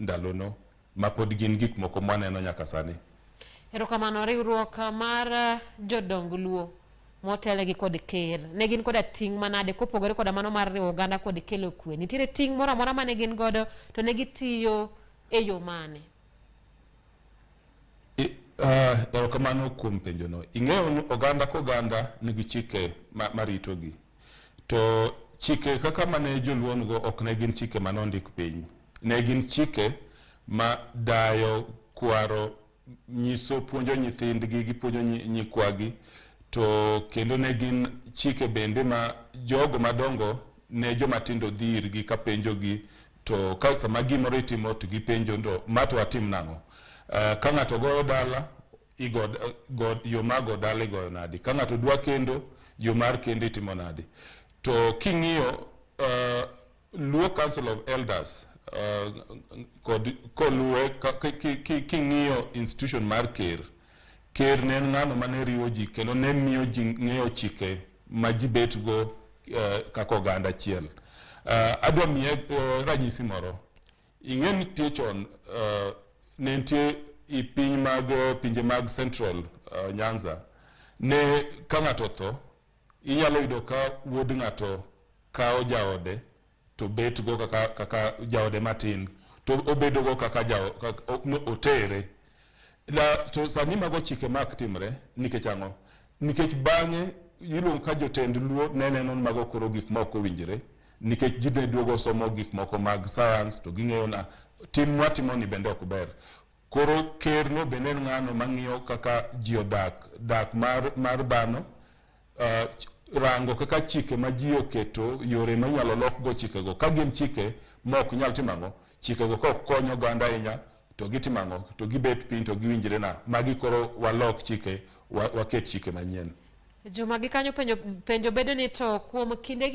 ndalono ma pod gin gik moko mwaneno nyaka sani. Erokamano. Riwruok mar jodong Luo motelnegi kod ker ne gin koda ting' manade kopogore koda mano mar riwo oganda kod kelo kwe? Nitiere ting' moro amora mane gin godo to ne gitiyo e yo mane? Erokamano kuom penjono. Ing'eyo ni oganda koganda nigi chike maritogi. To chike kaka mane joluo nigo ok ne gin chike mane ondik piny. Ne gin chike ma dayo, kwaro, nyiso, puonjo nyithindgi, gipuonjo nyikwagi. To kendo ne gin chike bende ma jogo madongo ne joma tindo dhi irgi ka penjogi, to ka sama gimoro itimo to gipenjo to ma to watim nang'o? Ka ng'ato goyo dala, igo, go, yo mar go dala igoyo nadi? Ka ng'ato dwa kendo, yo mar kendo itimo nadi? To king'iyo Luo Council of Elders kod koluwe king'iyo institution mar ker, ker ne en ng'ano mane riwo ji kendo ne miyo ji ng'eyo chike ma ji bet go kaka oganda achiel. Adwa miye ranyisi moro. Ing'e ni nitie chon ne nitie i piny mag pinje mag Central Nyanza, ne ka ng'ato otho, inyalo yudo ka wuod ng'ato kawo jaode to bet go kaka jaode matin, to obedo go kaka jao, kaka, no, otere. La, to sani mago chike mak timre nikech ang'o? Nikech bang'e iluongo ka jotend Luo ne neno ni mago koro gik ma ok owinjore, nikech ji ne duogo somo gik moko mag science to ging'eyo na tim mwatimo ni bende ok ber. Koro ker no bende en ng'ano mang'iyo kaka ji odak, dak mar dhano, rango kaka chike ma ji oketo, yore ma inyalo lokgo chikego. Ka gin chike ma ok nyal timo ang'o, chikego ka ok kony oganda ahinya, to gitimo ang'o? To gibet piny to giwinjre na, magi koro walok chike, waket chike manyien. Juma gi kanyo penjo, penjo bedo ni to kuom kindegi